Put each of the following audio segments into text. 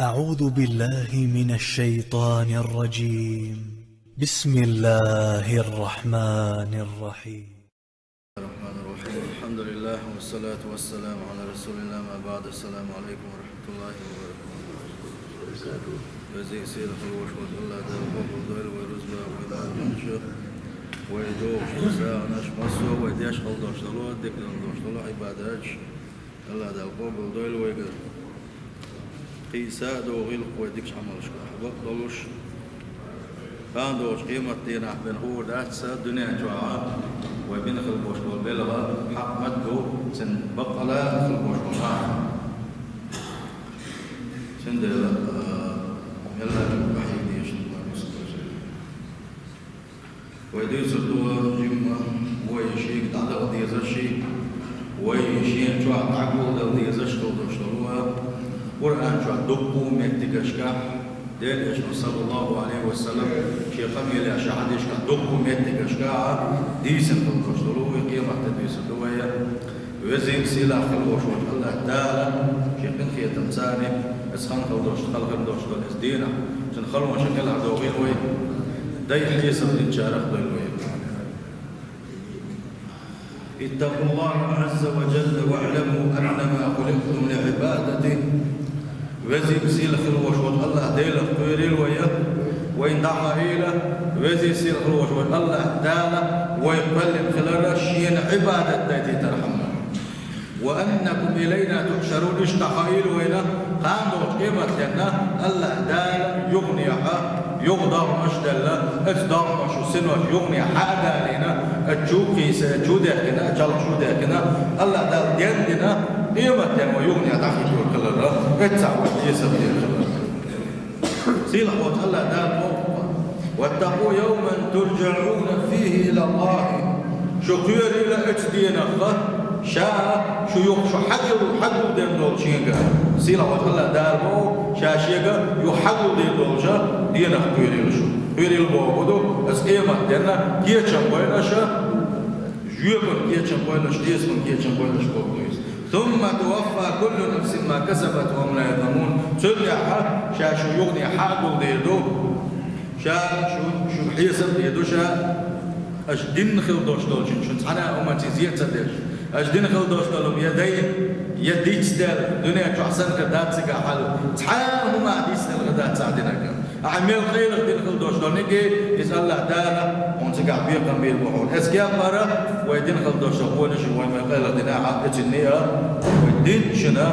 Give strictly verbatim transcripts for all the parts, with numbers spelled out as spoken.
أعوذ بالله من الشيطان الرجيم. بسم الله الرحمن الرحيم. الرحمن الرحيم. الحمد لله والصلاة والسلام على رسول الله. ما بعد. السلام عليكم ورحمة الله وبركاته. Веза-сийлахь хила волчу Аллах Дала къобалдойла вай рузба, вай маржанаш, вай догӀуш, сагӀанаш, массо а вай деш хила долуш долу, дика долуш долу Ӏибадаташ Аллах Дала къобалдойла вайгара. Кхин а догӀийла вай дикачу Ӏамалшкахь бакъ долуш, кхана долчу къематдийнахь бен хуур дац аса дуьнен чохь вай бина хила болуш болу белхан хьакъ ма ду, цуьнан баккъала хила болуш болу нах. Цундела, а, мелла а вахьий дешна вай муслимаш. Вай дуьйцур ду жимма, вай шега дӀадала дезаш, вай шена чохь дӀагулдала дезаш долуш долу, Къуръан чохь дуккха а меттигашкахь, Делан Элчано, саллаллаху Ӏалайхи ва саллам, шен къамелехь, шен хьадисашкахь дуккха а меттигашкахь дийцина долуш долу, вай къематде дуьйцур ду вай. Веза-сийлахь хила волуш волчу Аллах Дала шен къинхетамца, аса хан хила долуш, хала хила долуш долу аса дийнахь, цуьнан халонаш кхелхьардохийла вай, дай хьесап динчарах дойла вай. اتقوا الله عز وجل واعلموا أنما خلقتم لعبادته. Веза-сийлахь хила волуш волчу Аллах Делах кхоьрийла вай, вайна дӀахаийла, веза-сийлахь хила волуш волчу Аллах Дала вай кхоьллина хилар шена Ӏибадат дайтийтархьама. وأنكم إلينا تحشرون, иштта хаийла вайна, кхана долчу къематденна Аллах Дала юханехьа, юха догӀмаш делла, оцу догӀмашу синош юханехьа хьа а далийна, оцу чу а кхийса, чу а дехкина, чалхаш чу а дехкина, Аллах Дала дендина, къематденна вай юханехьа дӀахоуьйтур хиларна, оццахь вай хьесап дийр хилар. Сийлахь волчу Аллах Дала боху: واتقوا يوما ترجعون فيه إلى الله. Шу кхоьрийла оцу дийнах, ша шу юха шу хьагул-, хьагулдина долчу шега. Сийлахь волчу Аллах Дала боху, ша шега юха хьагулдина долчу дийнах кхоьрийла шу. Кхоьрийла боху ду, аса къематденна кечам бойла аша, жоьпан кечам бойла аша, дезаман кечам бойла аша боху иза. ثم توفى كل نفس ما كسبت وهم لا يظلمون. Цул тӀаьхьа ша шу юханехьа хьагулдийр ду, ша шу, шу хьесап дийр ду, ша аша дина хила долуш долчун, шун цхьана а хӀуманца иза ца деш, аша дина хила долуш долу я дайна, я дицделла, дуьнен чохь санна хир дац цигахь хьал, цхьа а хӀума дицделла хир дац цхьа динарг. Ахьа мел къайлаха дина хила долуш долу нигий, иза Аллах Дала хьуна цигахь бекхам бийр бу хьуна. Эцу кепара вай дина хила долуш долу къонаш, вай мел къайлаха дина ахьа эцинний а, вай динчунна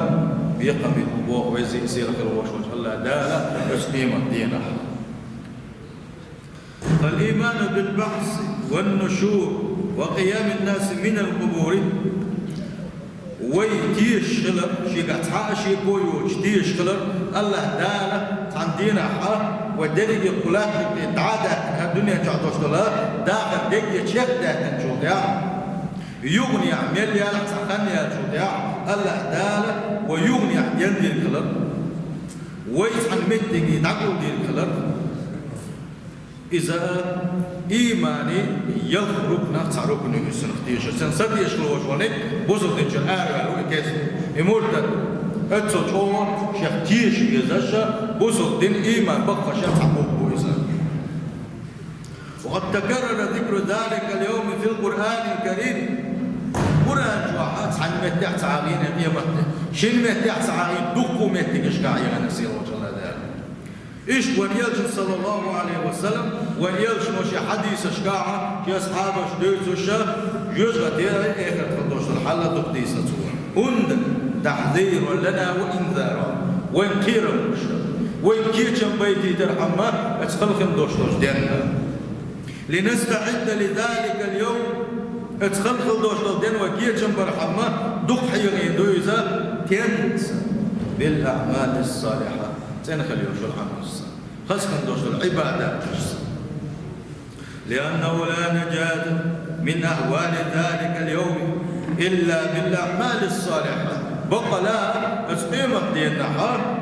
бекхам бийр бу боху веза-сийлахь хила волуш волчу Аллах Дала оцу къематдийнахь. فالإيمان بالبعث والنشور وقيام الناس من القبور. Вай тешаш хилар, шегахь цхьа а шеко йоцуш тешаш хилар, Аллах Дала цхьана дийнахь а вай дерриге кху лаьттан тӀе дӀа а даьккхина, дуьнен чохь долуш долу дахар дерриге чекхдаьккхинчул тӀаьхьа, юханехьа мел яьлла цхьа хан яьллачул тӀаьхьа, Аллах Дала вай юханехьа гендийр хилар, вай цхьана меттиге дӀагулдийр хилар. Иза ийманан ялх рукнах цхьа рукн ю, иза цунах тешар. Цунах ца тешаш хила волуш волу ниг бусалба динчуьра араваьлла ву, и кест, и муртад. Оццул чӀогӀа шех теша везаш, бусалба дин, ийман баккхашан цхьа букъ бу иза. وقد تكرر ذكر ذلك اليوم في القرآن الكريم. Къуръан чохь цхьана меттехь ца хьахийна къематде. Шина меттехь ца хьахийна, дуккха меттигашкахь яхана сийлахь волчу Аллах Дала. Иштта вайн Элчано, саллаллаху Ӏалайхи ва саллам, вайн Элчано шен хьадисашкахь, шен асхьабаша дуьйцуш, жоьжахати, эхартахь долуш долу хьал дукха дийцина цо. ХӀунда, تحذيرا لنا وإنذارا. Вайн кхерам луш, вайн кечам байтийтархьама, оцу хала хин долуш долчу денна. لنستعد لذلك اليوم. Оцу хала хила долуш долу ден вай кечам бархьама, дукха хьехийна ду иза, кенца, بالأعمال الصالحة. ЦӀена хила йолуш йолу Ӏамалшца, хаза хин долуш долу Ӏибадаташца. لأنه لا نجاة من أهوال ذلك اليوم إلا بالأعمال الصالحة. Баккъала, оцу къематденахь,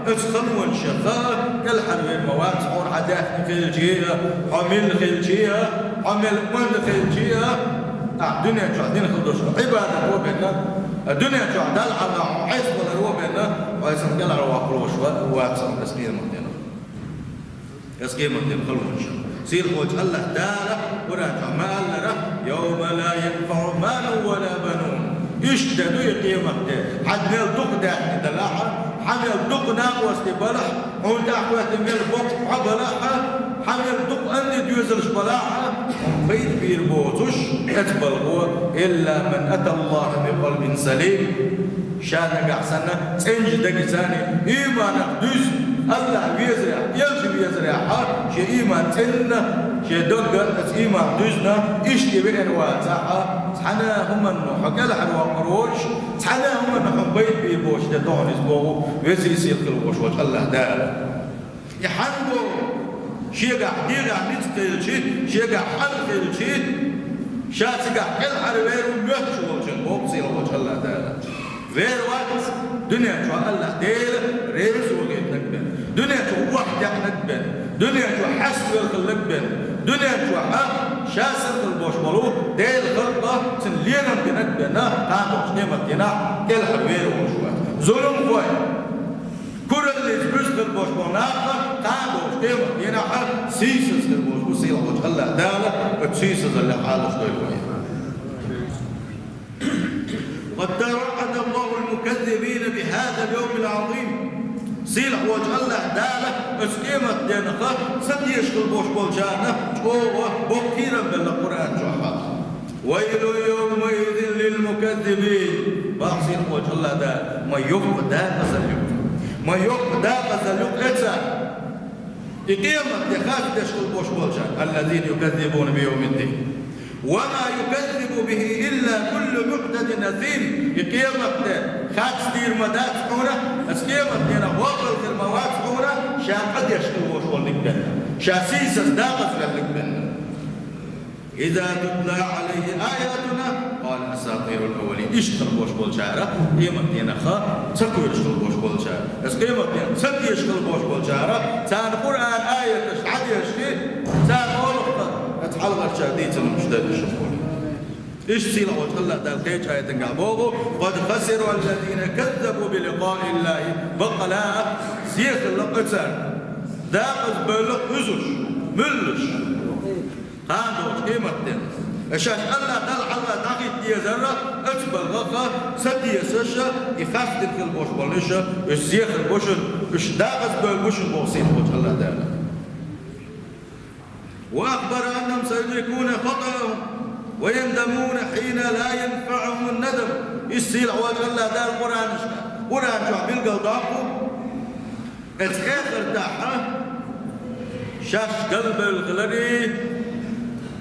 оцу халонашах кӀелхьарвер ма вац хьо хьан даьхни хилча а, хьо мила хилча а, хьо мел онда хилча а, ахь дуьнен чохь дина хила долуш Ӏибадат вон бенна, дуьнен чохь Далла хьалха хьо Ӏеса валар вон бенна, Вай сан кӀелхьарваккхалуш ва-, вац сан оцу къематдийнахь. Оцу къематдийнахь хала волчу. Сийлахьчу АллахӀ Дала Къуръан чохь ма-аллара: «Йовма ла янфаӀу малун ва ла банун». Иштта де ду и къематде. Хьан мел дукха даьхни далахь а, хьан мел дукха накъостий балахь а, хьуна тӀехь хӀоьттина мел боккха хьо балахь а, хьан мел дукха анди доьзалш балахь а, хьуна пайда бийр боцуш, эцбалгӀо: «Илла ман аталлахӀа бикъалбин салим». Ша нагахь санна цӀеначу дагца, ийманах дуьзна, АллахӀ везарехь, элча везарехь а, шен ийман цӀенна, шен дагга оцу ийман дуьзна, иштта веана вацахь а, цхьана а хӀуманна хьо кӀелхьарвоккхур воцуш, цхьана а хӀуманна хьуна пайда бийр боцуш де ду хьуна иза, боху веза-сийлахь хила волуш волчу АллахӀ Дала. И хьан боху, шегахь дегӀехь ницкъ хилча, шегахь хьал хилча, ша цигахь кӀелхьарвер ву моьттуш волчун, боху сийлахь волчу АллахӀ Дала. Вер вац, дуьнен чохь АллахӀ Дела реза вахийтинарг бен, дуьнен чохь охьадеънарг бен, дуьнен чохь хьаставелла хилларг бен, дуьнен чохь а ша сийлахь хила болуш болу Делан халкъ а, цунна лерам бинарг бен, кхана долчу къематдийнахь кӀелхьарвер волуш вац. Зуламхой, кураллица буьзна хила болуш болу нах а, кхана долчу къематдийнахь сийсаз хир болуш бу сийлахь волчу АллахӀ Дала, оцу сийсазаллех Ӏалашдойла вай. «Къад таваӀадаллахӀул муказзибина бихӀазал йовмил Ӏазим». Сийлахь волчу АллахӀ Дала оцу къематдийнах ца тешаш хила болуш болчарна чӀогӀа боккха кхерам белла Къуръан чохь. «Вайлун йовмаизин лил муказзибин». Бах сийлахь волчу АллахӀ Дала, ма йоккха дакъазалла ю. Ма йоккха дакъазалла ю эцарна. И къематде харц деш хила болуш болчарна. «Аллазина юказзибуна бийовмиддин. Ва ма юказзибу бихӀи илла куллу муӀтадин асим». И къематде харц дийр ма дац хьуна, оцу къематдийнахь воккхал хир ма вац хьуна, ша къа деш хила волуш волу дика бен, ша сийсаз дакъазавеллиг бен. «Иза тутла Ӏалайхи аятуна, къала асатирул аввалин». Иштта хила болуш болчара, къематдийнах ца кхоьруш хила болуш болчара, оцу къематдийнах ца тешаш хила болуш болчара, царна Къуръан аяташ дӀадешчи, цара олу-кх: «Оцу хьалхарчара дийцина хӀумнаш ду уьш», – боху. Иштта сийлахь волчу АллахӀ Дала кхечу аятангахь боху: «Къад хасира аллазина каззабу биликъаиллахӀи». Баккъала а зе хилла-кх оцарна, дакъазбевлла-кх уьш, муьлш. Кхана долчу къематден. Шаьш АллахӀ Далла хьалха дӀахӀитта дезара, оцу балхах а ца тешаш, и харц дина хила болуш болу уьш, уьш зе хила бу шуна, уьш дакъазбевлла бу шуна, боху сийлахь волчу АллахӀ Дала. «Ва ахбара аннахум саюдрикуна хатӀаахум ва яндамуна хьина ла янфаӀухумун надам». Иза сийлахь волчу АллахӀ Дала Къуръанашка, Къуръан чохь билгалдоккху. Эцу эхартахь шаьш галбевлла хиларе,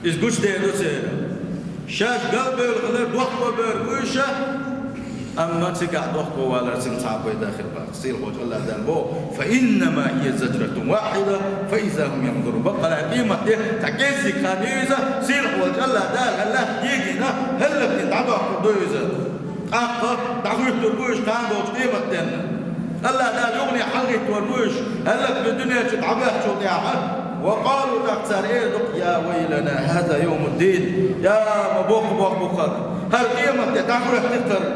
иза гучудер ду церан. Шаьш галбевлла хилар дохко бер бу уьш, амма цигахь дохко валар цуьнан цхьа а пайда хир бац. Сийлахь волчу АллахӀ Дала боху: «Фа иннама хӀия зажратун вахьида, фа иза хӀум янзурун». Баккъала къематде цхьа кӀеззиг хан ю иза, сийлахь волчу АллахӀ Дала хӀаллак дегийна, хӀаллакдина дӀадоккхур ду иза. ТӀаккха дӀахӀуьттур бу уьш кхана долчу къематденна. АллахӀ Дала юхане хьалхӀиттор бу уьш, хӀаллакбина дуьнен чу дӀабаьхчул тӀаьхьа. «Ва къалу», тӀаккха цара эр ду-кх: «Я вайлана, хӀаза йовмуддин». Я, ма боккха боху бу хӀара. ХӀара къематде дӀахӀоьттира хӀара.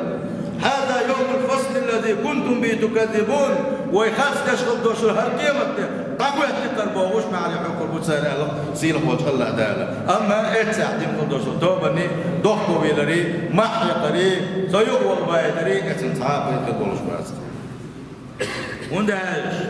«ХӀаза йовмул фасли ллази кунтум бихӀи туказзибун». Вай харц деш хила долуш хӀара къематде дӀахӀоьттира хӀара бохуш, маьхьарий хьоькхур бу цара аьлла-кх сийлахь волчу АллахӀ Дала. Амма эццехь дина хила долуш долу тобанний, дохко веларий, махьа яккхарий, со юхавала байтарий, эцна цхьа а пайда болуш бац. ХӀунда аьлча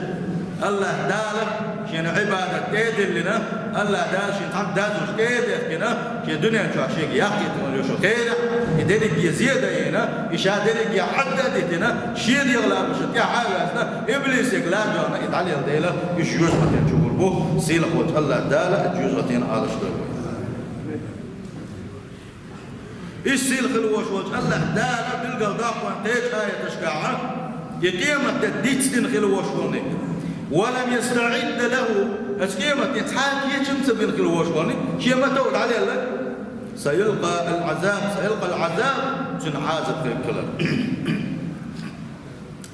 АллахӀ Дала шена Ӏибадат тӀе а диллина, АллахӀ Дала шен цхьана дазуш тӀе а дехкина, шен дуьнен чохь шега яккхийтина йолу херехь, и дерриге зе а дайина, и ша дерриге хьадда а дитина, шен дегӀ лапаша тӀаьхьа а ваьзна, иблисега ла а доьгӀна, и дӀалела дела, уьш жоьжахатин чу гур бу, сийлахь волчу АллахӀ Дала жоьжахатин Ӏалашдойла вай. Иза сийлахь хила волуш волчу АллахӀ Дала билгалдоккху вайн кхечу аяташкахь, и къематде дицдина хила волуш волниг. «Ва лам ястаӀидда лахӀу», оцу къематден цхьа а кечам ца бина хила волуш волниг, шен ма-тов дӀалелларг. «Саюлкъал Ӏазаб, саюлкъал Ӏазаб», цуьнан Ӏазап хир хилар.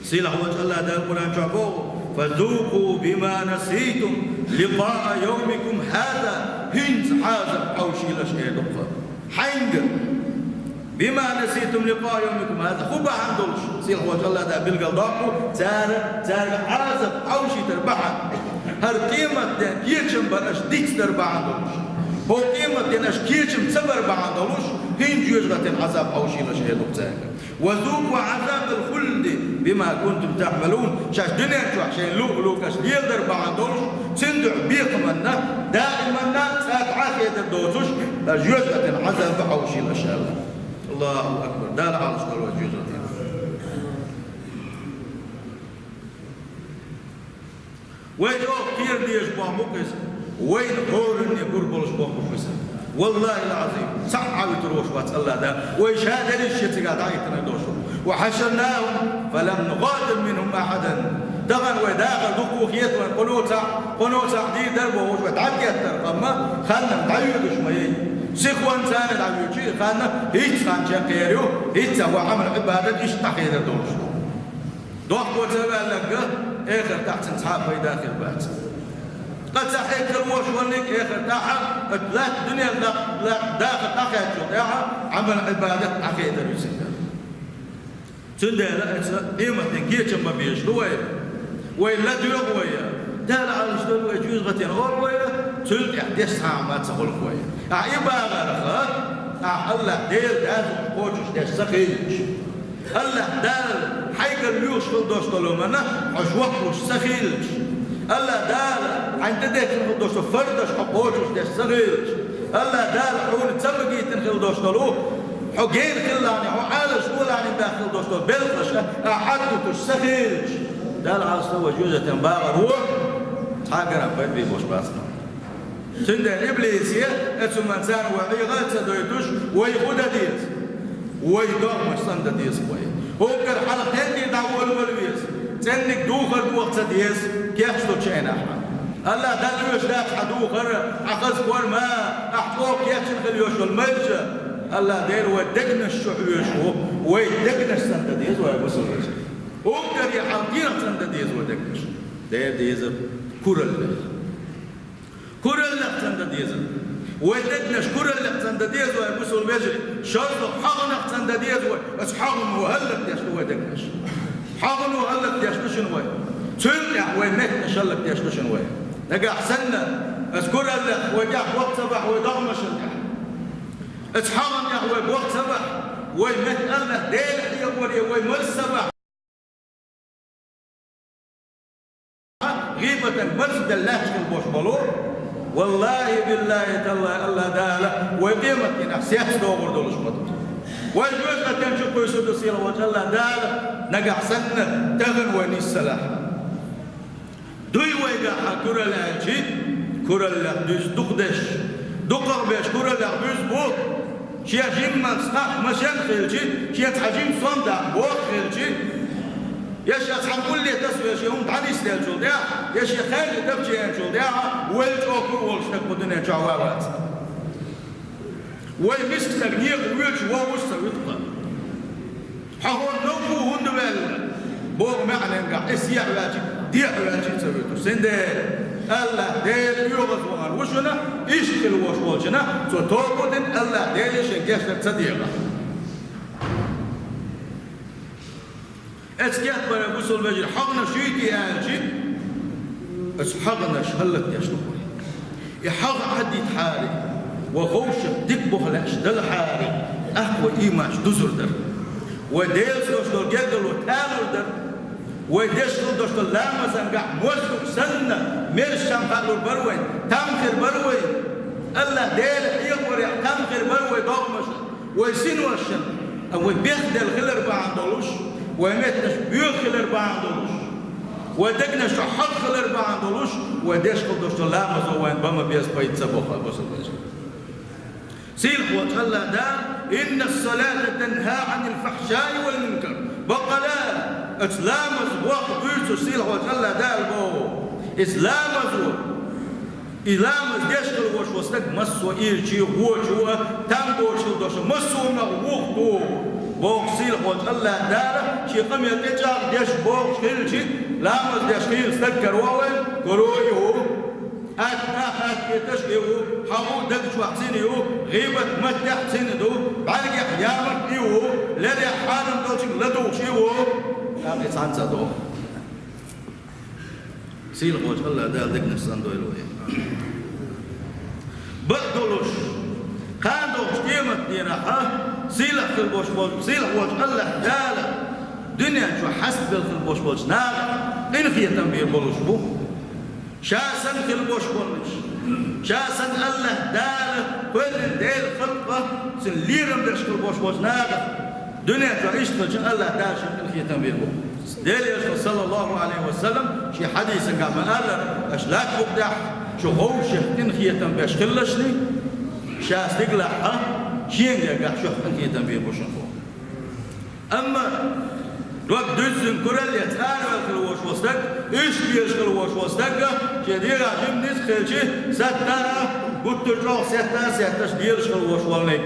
Сийлахь волчу АллахӀ Дала Къуръан чохь боху: «Фазукъу бима наситум ликъаа йовмикум хӀаза». ХӀинца Ӏазап хьовшийла шу, эр ду-кх. Хьаьнга? بما نسيتم لقاء يومكم هذا. ХӀун бахьана долуш, сийлахьчу Аллах Дала билгалдоккху, цара, цаьрга Ӏазап хьовшийтар бахьана. ХӀара къематден кечам бар аша дицдар бахьана долуш. ХӀокху къематден аша кечам ца бар бахьана долуш, хӀинца жоьжахатин Ӏазап хьовшийла аша, элира цаьрга. وذوقوا عذاب الخلد بما كنتم تعملون. Шаьш дуьнен чохь шайн луъу-луъу аша леладар бахьана долуш, цуьнан дуьхьа бекхаманна, даиманна цкъа а хедар доцуш, жоьжахатин Ӏазап хьовшийла аша, аьлла. Аллаху акбар. Дала Ӏалаш долу вай жоьжахатин. Вай чӀогӀа кхера дезаш боху бу-кх иза. Вайна хьоранне гур болуш боху бу-кх иза. Валлахьил-Ӏазим, цхьаъ а вуьтур волуш вац Аллах Дала. Вай ша дерриш шен цигахь дӀахӀиттина долуш ву. وحشرناهم فلم نغادر منهم أحدا. Тахана вай дахар дукха хета вайн, кхуьнан цхьаъ, кхуьнан цхьаъ дийр дара бохуш вай дӀатеттара къамма, ханна дӀавоьдуш ма яй. Сихонца а дӀавоьдуш, ханна хӀинца хан чекхъер ю, хӀинца вай Ӏамал-Ӏибадат иштта дӀахедар долуш ду. Дохко ца ваьлларг эхартахь цуьнан цхьа а пайда хир бац. Ткъа цхьа хьекхар вошваллиг эхартахь, оцу латта дуьненна латта даха дӀахаьччул тӀаьхьа Ӏамал-Ӏибадат дӀахедар ю цуьнгара. Цундела аса къематден кечам бан безаш ду вай. Вай ладоьгӀу вай. Дала Ӏалаш долу вай жоьжахатин олу вай, цуьнан тӀехь деш цхьа а хӀума ца хуьлу вай. Ахьа и бахарх, ахьа Аллах Дела даза кхочуш деш ца хилча. Аллах Дала хьайгара лоьхуш хила долуш долу хӀуманна хьо жоп луш ца хилча, Аллах Дала хьайна тӀедехкина хила долуш долу фардаш хьо кхочуш деш ца хилча, Аллах Дала хьуна ца магийтина хила долуш долу, хьо гена хилалахьа, хьо Ӏалашдолахьа баьхна хила долуш долу белхаш ахьа хьаддуьтуш ца хилча, Дала Ӏалашдо вай жоьжахатин бахарх цхьа а герам пайда бен болуш бац. Цундела иблисе, оцу хӀуманца вай Ӏехо а ца дойтуш, вай хӀун дан деза? Вай догӀмаш цӀандан деза вай. ХӀокхара хьалха тӀаьхьа дӀаволавала веза. ЦӀенниг духар дохо ца деза, кечлучу хенахь. Аллах Дала оьшуш дац хьан духар, хьан хаза форма, ахь чӀогӀа кечйина хила йиш йолу маржа. Аллах Дела вай дегнаш чу хьоьжуш ву, вай дегнаш цӀандан деза вай, бусалба вежарий. ХӀокхаре хьалха кхерах цӀандан деза вай дегнаш. Дера деза кураллех. Кураллех цӀандан деза. Вай дегнаш кураллех цӀандан деза вай, бусалба вежарий. ШозлагӀа хьагӀнах цӀандан деза вай. Аса хьагӀно хӀаллакдеш ду вай дегнаш. ХьагӀно хӀаллакдеш ду шуна вай. Цуьнан тӀехь вай меттанаш хӀаллакдеш ду шуна вай. Нагахь санна аса кураллех вай тӀехь боху ца бахь вай догӀмашна тӀехь. Аса хьагӀна тӀехь вай боху ца бахь, вай метта Аллах Дела хьехоре вай марз ца бахь. ГӀийбатан марзделла лаьтташ хила болуш болу. Валлахьи, биллахьи, таллахьи, Аллах Дала вай къематдийнахь сецдогӀур долуш ма ду. Вай жоьжахатин чу кхуьйсур ду сийлахьчу Аллах Дала, нагахь санна тахана вай нисса лахь. Дуй вайгахь хьан куралла аьлчи, кураллех дуьзна дукха деш. Дукхах беш кураллех буьзна бу. Шен жимма цхьа машен хилчи, шен цхьа жима сом даккха боху хилчи, я шен цхьа къулле тасавелчи, хӀума дӀанисделлачул тӀаьхьа, я шен хаьржа дапченачул тӀаьхьа, вай чӀогӀа кура волуш стаг кху дуьнен чохь ван вац. Вай миска стаг некъа воьдуш вовшаш ца вуьту-кх. Хьо хӀунда новкъа ву, хӀунда ваьлла? Боху маьӀненгахь, и сехьа ваьлчи, дехьа ваьлчи ца вуьтуш. Цундела Аллах Дела оьгӀаз вахана ву шуна, иштта хила волуш волчунна, цо тоба дина Аллах Дела шен гечдар ца дегӀахь. Эцу кепара, бусалба вежарий, хьагӀнаш юй те аьлчи, аса хьагӀнаш хӀаллакдеш ду вай. И хьагӀ Ӏадитахьара, вай ховшах дика бух лаьаш далахьара, тӀаккха вай ийманаш дузур дара. Вай Делаца долуш долу гергарло талур дара. Вай деш хила долуш долу ламазангахь мозгуг санна, мерза чам хаалур бара вайн, там хир бара вай. Аллах Дела хьехоре там хир бара вай догӀмашна, вай синошна, а вай бехделла хилар бахьана долуш, вай меттанаш боьха хилар бахьана долуш, вай дегнаш чу хьагӀ хилар бахьана долуш, вай деш хила долуш долу ламазо вайн бан ма беза, пайда ца бо, бусалба вежарий. Сийлахьчу Аллах Дала: «إن الصلاة تنهى عن الفحشاء والمنكر». Баккъала, оцу ламаз боху буьйцу сийлахьчу Аллах Дала боху. Иза ламазо, и ламаз деш хила волуш волу стаг массо а ирчи, гӀочу а, там боцуш хила долуш массо а хӀуманах вухту. Боху сийлахьчу Аллах Дала, шен къамел тӀечӀагӀдеш бохуш хилчи, ламаз деш хила стаг каро вайн, каро и хӀу. Хьатта, хьатта эташ и ву, хьагӀу даг чохь цӀена и ву, гӀийбат маттехь цӀена ду, бӀаьргех ямарт и ву, лерехь хьарам долчуьнга ладугӀуш и ву, тӀаккха и цхьаьнца догӀу. Сийлахьволчу АллахӀ Дала дегнаш санна дойла вай. Бакъ долуш, кхана долчу къематдийнахь сийлахь хила болуш болчу, сийлахьволчу АллахӀ Дала дуьнен чохь хьаставелла хила болуш болчу наха къинхетам бийр болуш бу. Ша санна хила болуш болуш, ша санна АллахӀ Дала кхоьллина Делан халкъ, цуьнан лерам беш хила болуш болчу наха дуьнен чохь иштта хилча АллахӀ Дала шен къинхетам бийр бу. Делан Элчано, саллаллаху Ӏалайхи ва саллам, шен хьадисехь ма-аллара, аша латта букъ тӀехь шу вовшех къинхетам беш хилалаш, ша стигалахь шен дегахь шух къинхетам бийр бу шуна. Амма дог дуьззина кураллица араваьлла хила волуш волу стаг, уьш лелаш хила волуш волу стаг, шен дегӀан жимма ницкъ хилча, сатта а, гуттар а чӀогӀа сетта а сетташ лелаш хила волуш волниг.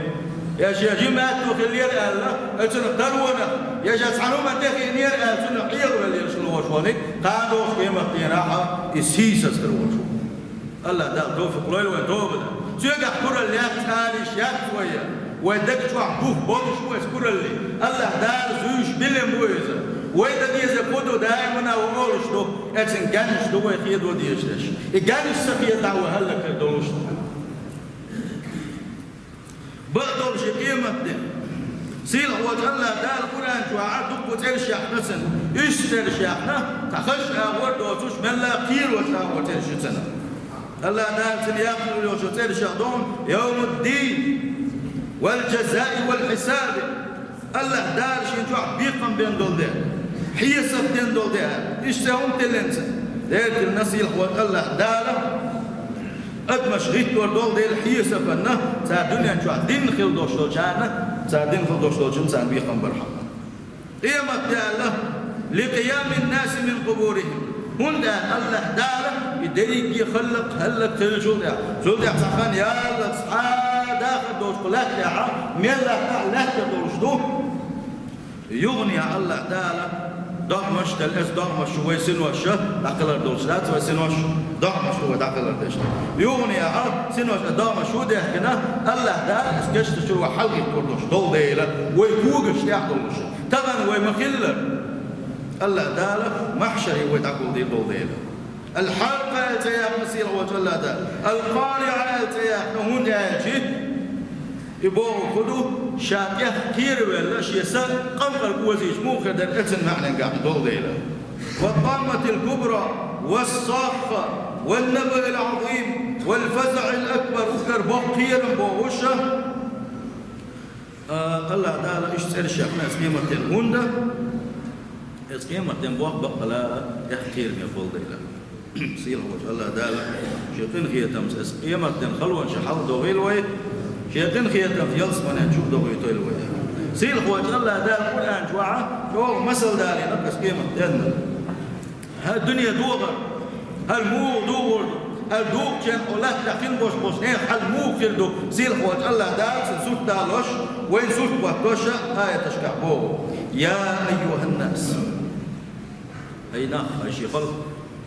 Я шен жимма аьтто хиллера аьлла, оцунах таронах, я ша цхьана хӀуманна тӀехиънера аьлла, цунах Ӏехавелла лелаш хила волуш волниг, кхана долчу къематдийнахь иза сийсаз хир волуш ву. АллахӀ Дала тавфикъ лойла вайн тоба дан. Цуьнгахь куралла яц, цӀараш яц вай. Вай даг чохь бух болуш бу иза куралли. АллахӀ Дала зуьйш биллина бу иза. Вай дан деза кху ду даимана вай олуш ду, эцин гаьнаш ду вай хедо дезаш дерш. И гаьнаш ца хетахь вай хӀаллакьхир долуш ду. Бакъдолуш и къематде. Сийлахьволчу АллахӀ Дала Къуръан чохь а дуккха цӀераш яьккхина цуьнан. Уьш цӀераш яьккхина, цхьа хазачу агӀор доцуш, мелла кхерочу агӀор цӀераш ю цуьнан. АллахӀ Дала цуьнан яьккхина йолчу цӀерашах ду: «Явмуддин, вал джазаи, вал хьисаби». АллахӀ Дала шен чохь бекхам бен долу де, хьесап ден долу де, иштта хӀума тиллинца. Дерриг а сийлахьволчу АллахӀ Дала адамаш гӀиттор долу дела хьесапанна, цара дуьнен чохь дин хила долуш долчарна, цара дин хила долуш долчунна царна бекхам бархьама. Къемат де аьлла, «Ликъиямин наси мин къубурихим». ХӀунда аьлла АллахӀ Дала и дерриге хӀаллакьхилчул тӀаьхьа, цул тӀаьхьа цхьа хан яллалц, цхьа а дахар доцуш кху лаьтта тӀехь, мел лаьттахь а лаьттар долуш ду. Юха а АллахӀ Дала догӀмаш а делла, эцу догӀмаш чу вай синош дӀакхалар долуш дац, вай синош догӀмаш чу вай дӀакхалар деш ду. Юха а синош а догӀмаш чу дехкина, АллахӀ Дала эцу гешнаш чуьра вай хьалхӀиттор долуш долу дела, вай когаш тӀехь долуш. Тахана вай ма-хиллара, АллахӀ Дала махьшаре вай дӀагулдийр долу дела. Ал-Хьакъа аьлла цӀе яьккхина сийлахьволчу АллахӀ Дала. Ал-Къариъа аьлла цӀе яьккхина, хӀунда аьлча и бохург хӀун ду, ша тӀех кхеравелла, шен са къамкъарг озийча муха хир дара, эцун маьӀненгахь долу дела. Ва-т-Тамматил-Кубра, ва-с-Сахха, ва-н-Набаил-Ӏазим, вал-фазаӀил-акбар, уггар боккха кхерам бохуш, а, АллахӀ Дала иштта цӀераш яьккхина эцу къематдийнахь. ХӀунда? Эцу къематдийнахь боккха баккъала тӀех кхераме болу дела. Сийлахьволчу АллахӀ Дала шен къинхетамца эцу къематдийнан халонаш хьалха дохийла вай, шен къинхетамца ялсаманен чу а дохуьйтийла вай. Сийлахьволчу АллахӀ Дала Къуръан чохь а чӀогӀа масал далийна эцу къематдийнан. ХӀара дуьне догӀар, хӀара муха догӀур ду, хӀара догӀучу хенахь кху лаьтта тӀехь хила болуш болчу нехан хьал муха хир ду, сийлахьволчу АллахӀ Дала цуьнан сурт далош, вайн сурт хӀоттош а аяташкахь боху: «Я айюханнас». Ай нах, ай шен халкъ,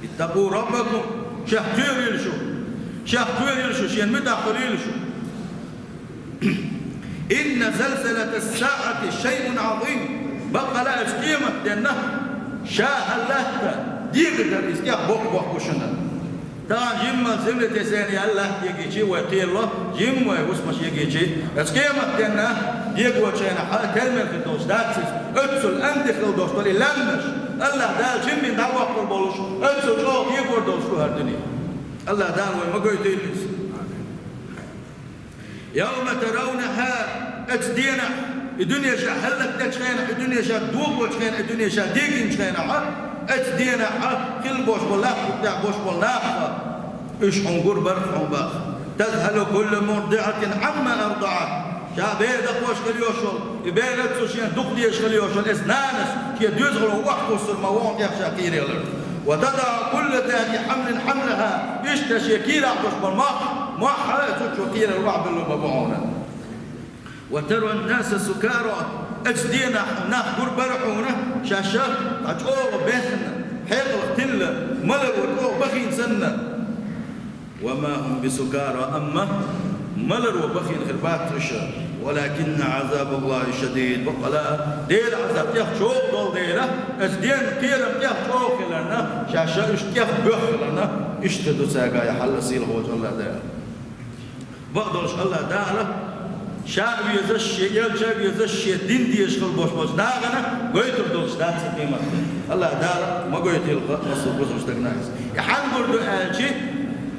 «иттакъу раббакум», шех кхерийла шу, шех кхерийла шу, шена муьтӀахь хуьлийла шу. «Инна залзалатас-саӀати шайъун Ӏазим». Баккъала эцу къематдийнан ша хӀара латта дегадар иза тӀех боккха бу шуна. Тахана жимма землетрясение аьлла латта дегийча вай кхерало, жимма вай хӀусамаш егийча, эцу къематдийнан дегочу хенахь а тера мел хир долуш дац иза. Оццул анди хила долуш долу и лаьмнаш, АллахӀ Дала жимма дӀаваккхур болуш, оццул чӀогӀа дегор долуш ду хӀара дуьне. АллахӀ Дала вай ма гойтийла иза. «Явма таравнахӀа», эцу денахь, и дуьне ша хӀаллакдечу хенахь, и дуьне ша догӀучу хенахь, и дуьне ша дегийначу хенахь, эцу денахь хила болуш болу лаьтта тӀехь болуш болу нах, уьш хьуна гур бара хьуна баха. «Тазхьалу куллу мурдиӀатин Ӏамма ардаӀат». Ша бер дакхош хила йолуш йолу, и бер оццул шена дукха дезаш хила йолуш йолу эцу нанас шен доьзалхо охьакхуссур ма ву хьуна тӀех ша кхералар. «Ва тадаӀу куллу зати хьамлин хьамлахӀа». Иштта шен кийрахь долуш болу мах, мах а оццул чу кхерар охьабиллур ма бу хьуна. «Ва таран-наса сукара». Эцу денахь нах гур бара хьуна, шаьш а чӀогӀа бехна, хьекъалх тилла, маларо чӀогӀа бахийна санна. وما هم بسكارى, амма маларо бахийна хир бац уьш, ولكن عذاب الله شديد, бакъ ала Делан Ӏазап тӀех чӀогӀа долу дела, оцу денан кхерам тӀех чӀогӀа хиларна, ша-ша уьш тӀех боьха хиларна, иштта хир ду цаьргахь и хьал, сийлахь волчу АллахӀ Дала. Бакъдолуш АллахӀ Дала Ша везаш, Шен элча везаш, Шен дин дезаш хила болуш болчу нахана гойтур долуш дац и къематде. АллахӀ Дала ма гойтийла массо а бусалба стагана иза. И хьанна гур ду аьлча,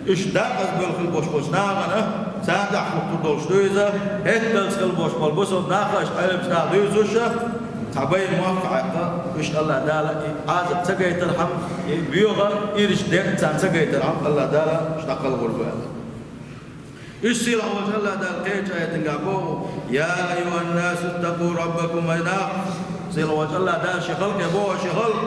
уьш дакъаза болу хила болуш болчу нахана, царна тӀехь хӀуттур долуш ду иза, хӀетталц хила болуш болу бусалба нах а, аша Ӏеламчу наха дуьйцуш а, цхьа байна мохк а хьаькхна, уьш АллахӀ Дала и Ӏазап ца гайтархьама, и боьха ирча дерг царна ца гайтархьама, АллахӀ Дала уьш дӀакхалхур бу аьлла. Уьш сийлахь волчу АллахӀ Дала кхечу аятехь боху: «يا أيها الناس اتقوا ربكم», ай нах, сийлахь волчу АллахӀ Дала шен халкъе боху: шен халкъ,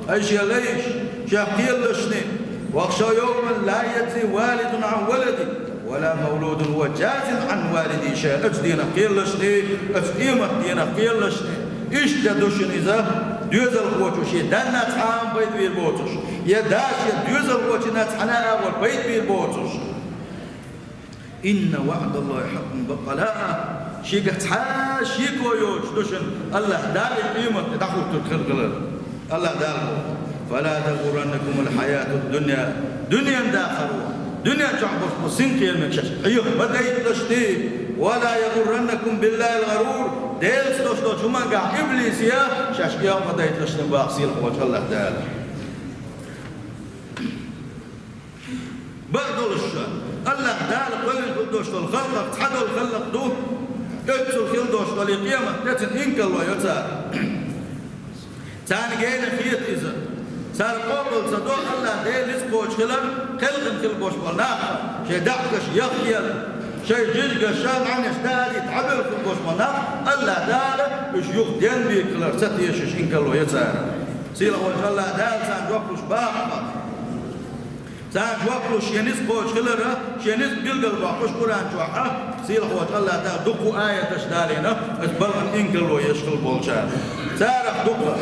ай шен лайш, шех кхеллашний, واخشوا يوما لا يجزي والد عن ولده ولا مولود هو جاز عن والده شيئا. Оцу дийнах кхеллашний, оцу къемат дийнах кхеллашний. Иштта ду шуна иза, доьзалхочо шен данна цхьа а пайда бийр боцуш, я да шен доьзалхочунна цхьана а агӀор пайда бийр боцуш. «إن وعد الله حق», бакъ ала а, шега цхьа а шеко йоцуш ду шуна АллахӀ Дала и къематде дӀахӀуттург хир хилар. АллахӀ Дала боху: «فلا تغرنكم الحياة الدنيا», дуьненан дахаро, дуьнен чохь болуш болу синкъерамиг шаьш Ӏеха ма дайталаш те, «ولا يغرنكم بالله الغرور», Делаца долуш долчу хӀумангахь иблисе шаьш Ӏеха ма дайталаш те боху сийлахь волчу АллахӀ Дала. Бакъдолуш, АллахӀ Дала кхоьллина хила долуш долу халкъах цхьадолу халкъ ду, оьццул хила долуш долу и къемат де цуьнан инкарло йо цара. Царна гена хета иза. Цара къобал ца до АллахӀ Дела ницкъ кхочуш хилар, кхелхина хила болуш болу нах, шайн даьӀахкаш яхъяла, шайн жижигаш, шайн нанаш дӀаалийта дӀабевлла хила болуш болу нах, АллахӀ Дала уьш юха денбийр хилар ца тешаш инкарло йо цара. Сийлахь волчу АллахӀ Дала царна жоп луш бахара. Царна жоп луш шен ницкъ кхочуш хилар, шен ницкъ билгалбоккхуш Къуръан чохь а, сийлахь волчу АллахӀ Дала дуккха аяташ далийна, оцу балхана инкарло еш хила болчарна. Царах дуккха: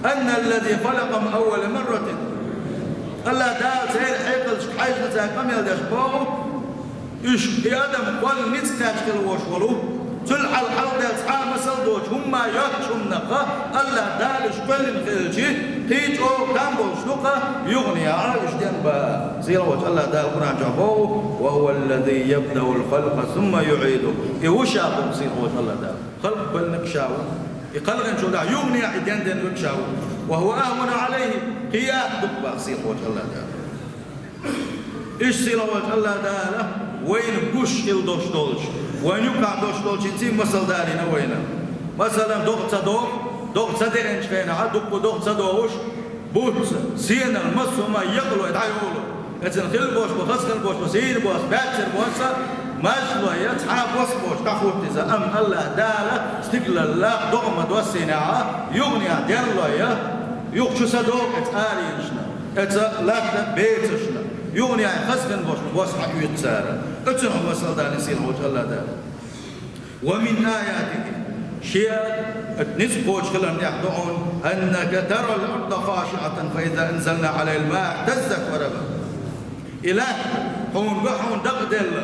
«أن الذي خلقهم أول مرة». АллахӀ Дала церан хьекъалшка хьаьжна цара къамел деш боху, уьш, и адам кхолла ницкъ кхаьчна хила волуш волу, цул хьалха хьалха даьлла цхьа а масал доцуш хӀумма йоцучу хӀуманах АллахӀ Дала уьш кхоьллина хилча, кхин чӀогӀа там болуш ду-кх, юханехьа уьш денбан. Сийлахь волчу АллахӀ Дала Къуръан чохь боху: «وهو الذي يبدأ الخلق ثم يعيده». И ву ша боху сийлахь волчу АллахӀ Дала. Халкъ кхоьллинарг ша ву. И кхоьллинчул тӀаьхьа юханехьа и денбеннарг ша ву. «وهو أهون عليه», кхин атта ду-кх боху сийлахь волчу АллахӀ Дала. Иштта сийлахь волчу АллахӀ Дала вайна гуш хила долуш долчу, вайна юкъахь долуш долчуьнций масал далийна вайна. Масалан, догӀа ца догӀу, догӀа ца деанчу хенахь, дуккха догӀа ца догӀуш, буц, сенал, массо а ма якъалой дӀайолу. Эцна хила болуш бу, хаза хила болуш бу, сийр бос, баьццара бос, мажлой, я цхьа бос боцуш дӀахӀутту иза. Амма АллахӀ Дала стигалара лакха догӀа ма доссийнехь, юханехьа денлой, я юха чу са догӀу эцу аренашна. Эца латта бецашна, юханехьа хаза хин бос, бос хьаоьцу цара. Оцунах масал далийна сийлахь волчу АллахӀ Дала. «ومن آياته», шен ницкъ кхочуш хиларна тӀехь ду хьуна: «أنك ترى الأرض خاشعة فإذا أنزلنا عليها الماء اهتزت وربت». И латта хьуна го, хьуна дакъаделла.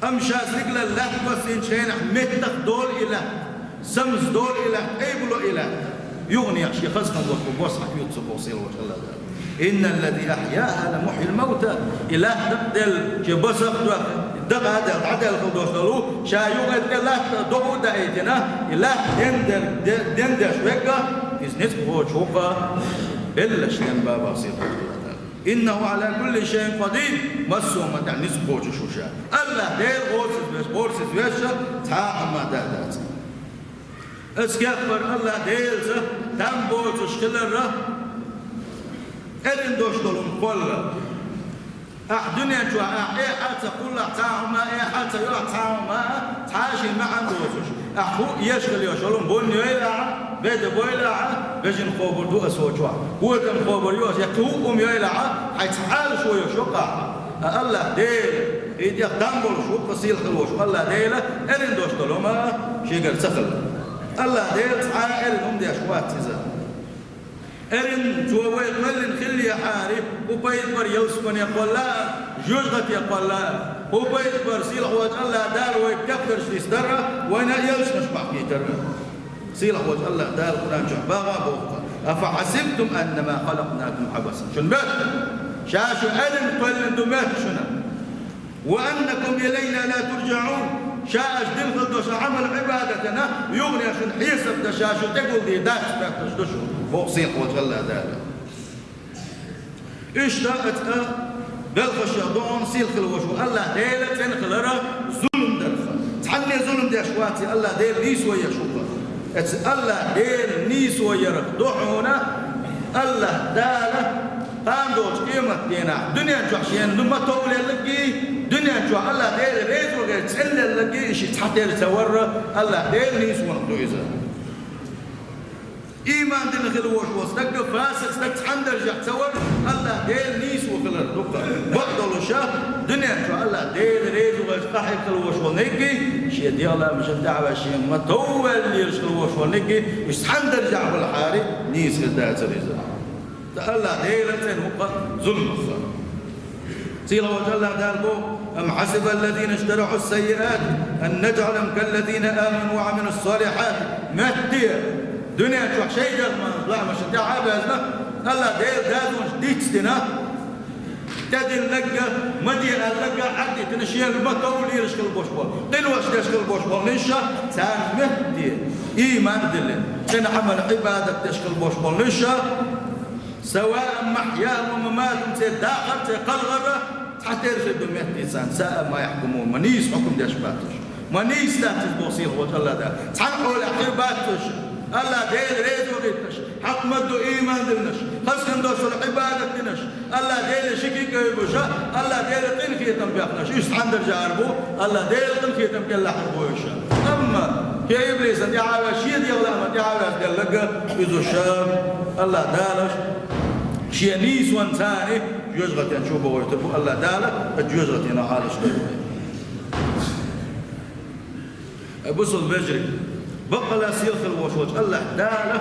Амма ша стигалара латта доссийначу хенахь меттах долу и латта, самза долу и латта, тӀайбало и латта. Юханехьа шен хаза хин бос бу, бос хьаоьцу цо боху сийлахь волчу АллахӀ Дала. «إن الذي أحياها لمحيي الموتى». И латта дакъаделла, шен басах а доьхна, дакъа а даьлла, дӀадаьлла хила долуш долу, ша юха тӀе латта догӀа а даийтина, и латта дендер-, де-, дендеш верг а, иза ницкъ кхочуш ву-кх, беллаш денбан боху сийлахь волчу АллахӀ Дала. «إنه على كل شيء قدير», массо а хӀуманна тӀехь ницкъ кхочуш ву ша. АллахӀ Дела гӀорасиз веш, гӀорасиз веш а цхьа а хӀума дац. Аса кеппара АллахӀ Делаца там боцуш хиларна, эрна долуш долу хӀума кхолла. Ахь дуьнен чохь ахь эхь а ца кхуллахь цхьа а хӀума, эхь а ца йохь цхьа а хӀума, цхьа а шен маьӀна доцуш. Ахь хӀуъа еш хила йолуш йолу бунна йойла ахь, беда бойла ахь, вежарий хобур ду аса чохь, котам хобур ю аса, я кхин хӀуъа хӀума йойла ахь, хьайца Ӏалашо йолуш ю-кх ахь. А АллахӀ Дела, и тӀех там болуш ву-кх сийлахь волчу АллахӀ Дела, эрна долуш долу хӀума шегара ца хилла. АллахӀ Дела цхьа а эрна хӀума деш вац иза. Эрна цо вай кхоьллина хиллехьара, хӀун пайда бар ялсамане кхоллар, жоьжахате кхоллар? ХӀун пайда бар сийлахь волчу АллахӀ Дала вайга тептарш дисдар, вайна а ялсаманаш бахкийтар? Сийлахь волчу АллахӀ Дала Къуръан чохь баха а боху: «أفحسبتم أنما خلقناكم عبثا». Шуна моьтту? Ша шу эрна кхоьллина ду моьтту шуна? «وأنكم إلينا لا ترجعون». Ша аша дина хила долчу Ӏамал-Ӏибадатана юханехь шуна хьесап дан ша шу тӀегулдийр дац моьттуш ду шу, боху сийлахь волчу АллахӀ Дала. Иштта а цкъа белхаш а догӀун сийлахь хила волуш ву АллахӀ Дела цӀена хилар зулам дарх. Цхьанне зулам деш вац и, АллахӀ Дела нийсо еш ву-кх. Эцу АллахӀ Дела нийсо ярх ду хьуна АллахӀ Дала кхана долчу къематдийнахь дуьнен чохь шена ма товлелларгий, дуьнен чохь АллахӀ Дела резо гӀерта цӀанлелларгий, и ши цхьатерра ца варра АллахӀ Дела нийсонах ду иза. Ийман дина хила волуш волу стаг, фасикъ стаг цхьана даржехь ца вара, АллахӀ Дела нийсо хилар ду-кх. Бакъдолуша, дуьнен чохь АллахӀ Дела резо гӀерта къахьега хила волуш волу нигги, шен дегӀан ламашна тӀехь а ваьш шена ма товваьллераш хила волуш волу нигги, уьш цхьана даржехь валахьара, нийса хир дацара иза. Ткъа АллахӀ Дела цӀена ву-кх зуламах. Сийлахь волчу АллахӀ Дала боху: «أم حسب الذين اجترحوا السيئات أن نجعلهم كالذين آمنوا وعملوا الصالحات». Метте, дуьнен чохь шайн дегӀан лаамашна тӀаьхьа а баьзна, АллахӀ Дела дазонаш дицдина, тӀедилларг а, ма де аьлларг а Ӏадитина, шена ма товлийраш хила болуш болу, къинош деш хила болуш болу нуша, царна метте, ийман а диллина, цӀена Ӏамал-Ӏибадат деш хила болуш болу нуша, «سواء محياهم ومماتهم», церан дахар а, церан кхалхар а цхьатерра хир ду метте царна, «ساء ما يحكمون», ма нийса хьукам деш бац уьш. Ма нийса дац иза боху сийлахь волчу АллахӀ Дала. Цхьана хьолехь хир бац уьш, АллахӀ Дела резо хир ду-кх уьш, хьакъ ма ду, ийман диллинарш, хаза хин долуш долу Ӏибадат динарш, АллахӀ Деле ши куьг а буьйлуш, АллахӀ Деле къинхетам бехнарш, уьш цхьана даржехь бу, АллахӀ Делан къинхетам кӀелахь бу уьш. Амма кхин иблисан тӀаьхьа а ваьзна, шен дегӀан лааман тӀаьхьа а ваьзна делларг а, иза уьш АллахӀ Дала шен нийсонца жоьжахатин чу бохуьйтур бу АллахӀ Дала, оцу жоьжахатин хьалаш дара. Ай бусалба вежарий, баккъала сийлахь хила волуш волчу АллахӀ Дала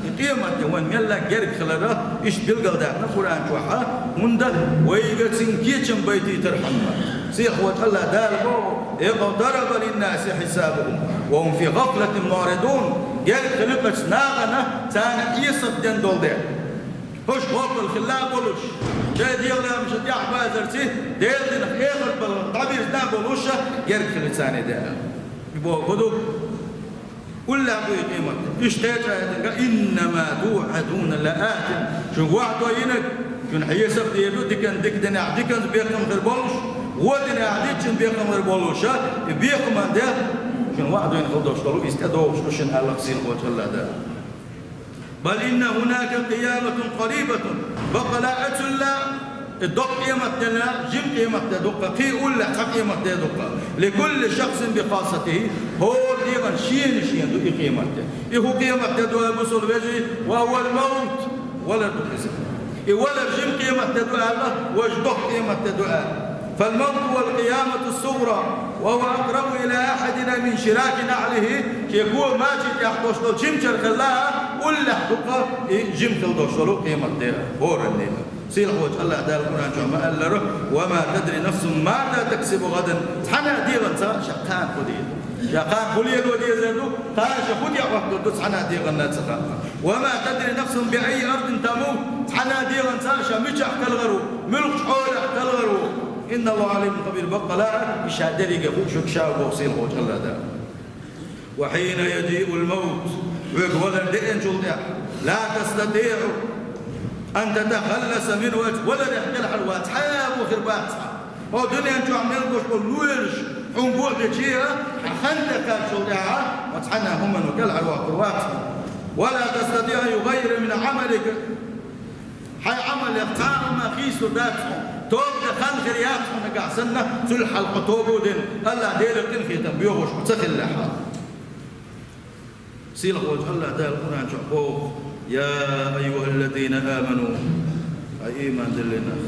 и къематде вайн мелла герга хилар иштта билгалдаьккхина Къуръан чохь, хӀунда вайга цуьнан кечам байтийтархьама. Сийлахь волчу АллахӀ Дала боху: «اقترب للناس حسابهم وهم في غفلة معرضون». Герга хилла-кх оцу нахана, царна хьесап ден долу де. ХӀорш гӀопал хилла а болуш, шайн дегӀан ламашна тӀаьхьа базарций, Делан динах эхарт баларх дӀабирзина а болуш, герга хилла царна де. И боху хӀун ду? Уллехь ду и къемат. Иштта кхечу аятехь: «إنما توعدون لآت». Шуьга ваӀда йинарг, шуна хьесап дийр ду, дикан дика динехь диканца бекхам хир болуш, вон динехь диканца бекхам хир болуш, и бекхаман де шуна ваӀда йина хила долуш долу, иза тӀедогӀуш ду шуна аьлла сийлахь волчу АллахӀ Дала. «بل إن هناك قيامة قريبة». Баккъала оцул а, и доккха къематде а, жима къематде ду-кх, кхин уллехь цхьа къематде ду-кх. «لكل شخص بخاصته». ХӀора дегӀан шена-шена ду и къематде. И хӀун къематде ду, ай бусалба вежарий? «وهو الموت». Валар ду иза. И валар жима къематде ду аьлла, важа доккха къематде ду аьлла. «فالموت هو القيامة الصغرى، وهو أقرب إلى أحدنا من شراك نعله». Шен кога мачийн тӀехь долуш долу жимачара хилла а, уллехь ду-кх и жима хила долуш долу къематде хӀоранна а. Сийлахь волчу АллахӀ Дала Къуръан чохь ма-аллара: «وما تدري نفس ماذا تكسب غدا». Цхьана а дегӀан ца хаьа ша кхана хӀун дийр ду. Ша кхана хӀун лело дезар ду, кхана ша хӀун тӀехь хӀоттур ду, цхьана а дегӀанна ца хаьа. «وما تدري نفس بأي أرض تموت». Цхьана а дегӀан ца хаьа ша мичахь кхалхар ву, муьлхачу хьолехь кхалхар ву. «إن الله عليم خبير». Баккъала а, и ша дерриге хууш верг ша ву боху сийлахь волчу АллахӀ Дала. «وحين يجيء الموت», хьоьга валар деанчул тӀаьхьа, «لا تستطيع أن تتخلص منه», валарехь кӀелхьарван цхьа а вон хир бац хьан. Хьо дуьнен чохь мел долуш болу лоьраш хьуна го а бечий а, хьан хан тӀе кхаьччул тӀаьхьа, хьо цхьана а хӀуманна кӀелхьарваккхур вац хьо. «ولا تستطيع أن تغير من عملك». Хьайн Ӏамалех цхьа а хӀума хийцалур дац хьуна. Тоба дан хан хир яц хьуна нагахь санна, цул хьалха хьо тоба а дина, АллахӀ Делан къинхетам боьхуш хьо ца хиллехь а. Сийлахь волчу АллахӀ Дала Къуръан чохь боху: «يا أيها الذين آمنوا», хьайн ийман диллина нах,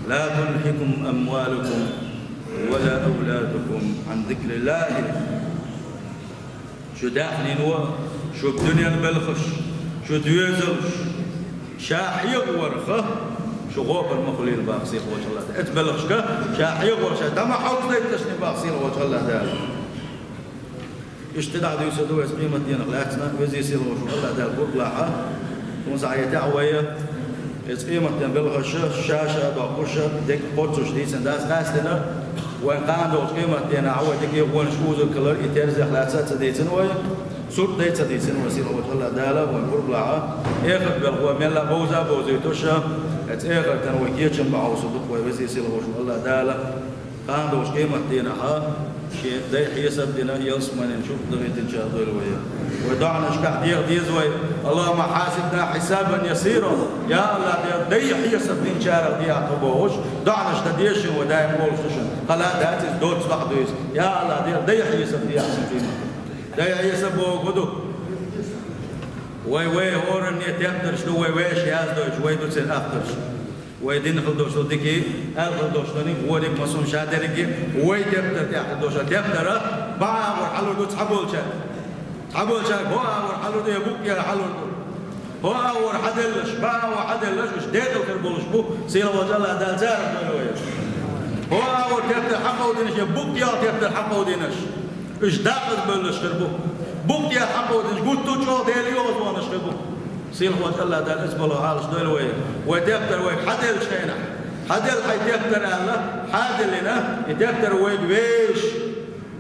«لا تلهكم أموالكم ولا أولادكم عن ذكر الله». Шу даьхнино, шу дуьненан белхаш, шу доьзалш, Ша хьегӀа варах шу гӀопар ма хуьлийла боху сийлахьчу АллахӀ Дала. Оцу белхашка ша хьегӀа варах, ша дӀа ма хьовзадайталаш боху сийлахьчу АллахӀ Дала. Иштта дӀа а дуьйцур ду вай иза къематдийнах лаьцна, веза-сийлахь волчу АллахӀ Дала пурба лахь. ХӀунда аьлча вай иза къематдийнан белхаш ша-ша доккхуш, дерриг кхоччуш дийцина дац, къаьстина вайн кхана долчу къематдийнахь вай дерриг гӀонаш узур калар и терзех лаьцна а ца дийцина вай. Сурт дай ца дийцина вай сийлахь волчу АллахӀ Дала вайн пурба лахь. Эхарт белхо мелла а бовза а бовзуьйтуш, оцу эхартана вай кечам бан хьовсур ду вай веза-сийлахь волчу АллахӀ Дала. Кхана долчу къематдийнахь шен дай хьесап дина, ялсаманин чу дахийтинчарах дойла вай. Вай доӀанашкахь деха деза вай: «Аллахумма хьасибна хьисабан ясира». Я АллахӀ Дела, дай хьесап динчарах дехьа тхо бохуш, доӀанаш дан деза шуна вай даим олуш ду шуна. Хала а дац иза, доцца бахьа ду иза. Я АллахӀ Дела, дай хьесап дехьа шуна къематдийнахь. Дай хьесап бохург хӀун ду? Вай, вай хӀоранне тептарш ду, вай вешан яздойтуш, вай ду церан авторш. Вай дина хила долуш долу дикий, аьлла хила долуш долу, гӀориг, массо а ша дерриге, вай тептар тӀехь хила долуш, тептар бакъ агӀор хьалур ду цхьаболчаьрга. Цхьаболчаьрга хӀокху агӀор хьалур ду я букъ яр хьалур ду. ХӀокху агӀор хьаделларш, бакъ агӀор хьаделларш, уьш декъала хир болуш бу, сийлахь волчу АллахӀ Дала царах дойла вай. ХӀокху агӀор тептар хьакховдийначу я букъ ял тептар хьакховдийначу, уьш декъаза бевлларш хир бу. Букъ ял хьакховдийначу гуттар а чӀогӀа Делан оьгӀазваханаш хир бу. Сийлахь волчу АллахӀ Дала иза бала Ӏалашдойла вай. Вай тептар вайга хьаделлачу хенахь, хьаделла хьайн тептар аьлла, хьаделлина, и тептар вайга вешан,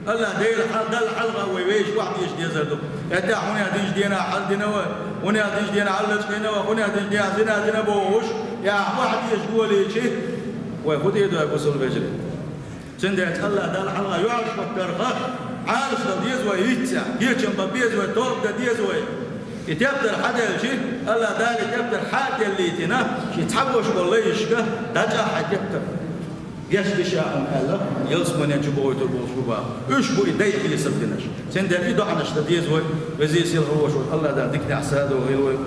АллахӀ Дела хьал-, Далла хьалха вай вешан охьадеша дезар ду. ХӀетахь хӀунда динчу дийнахь хьал дина вай, хӀунда динчу дийнахь хьал лачкъийна вай, хӀунда динчу дийнахь зина дина бохуш, я охьадеша долийчи, вай хӀун дийр ду, вай бусалба вежарий? Цундела АллахӀ Далла хьалха юьхьӀаьржа хӀоттарх Ӏалашдан деза вай, виццехь кечам бан беза вай, тоба дан деза вай. И тептар хьаделчи, АллахӀ Дала и тептар хьа а деллийтина, шен цхьаболуш болу лайшка дӀачӀагӀ хьайн тептар. Гечдеш а хьуна аьлла, ялсамане чу бохуьйтур болуш бу боху. Уьш бу и дай хьесап динарш. Цундела и доӀанаш дан деза вай, веза-сийлахь волчу АллахӀ Дала диканехь садо хила вай.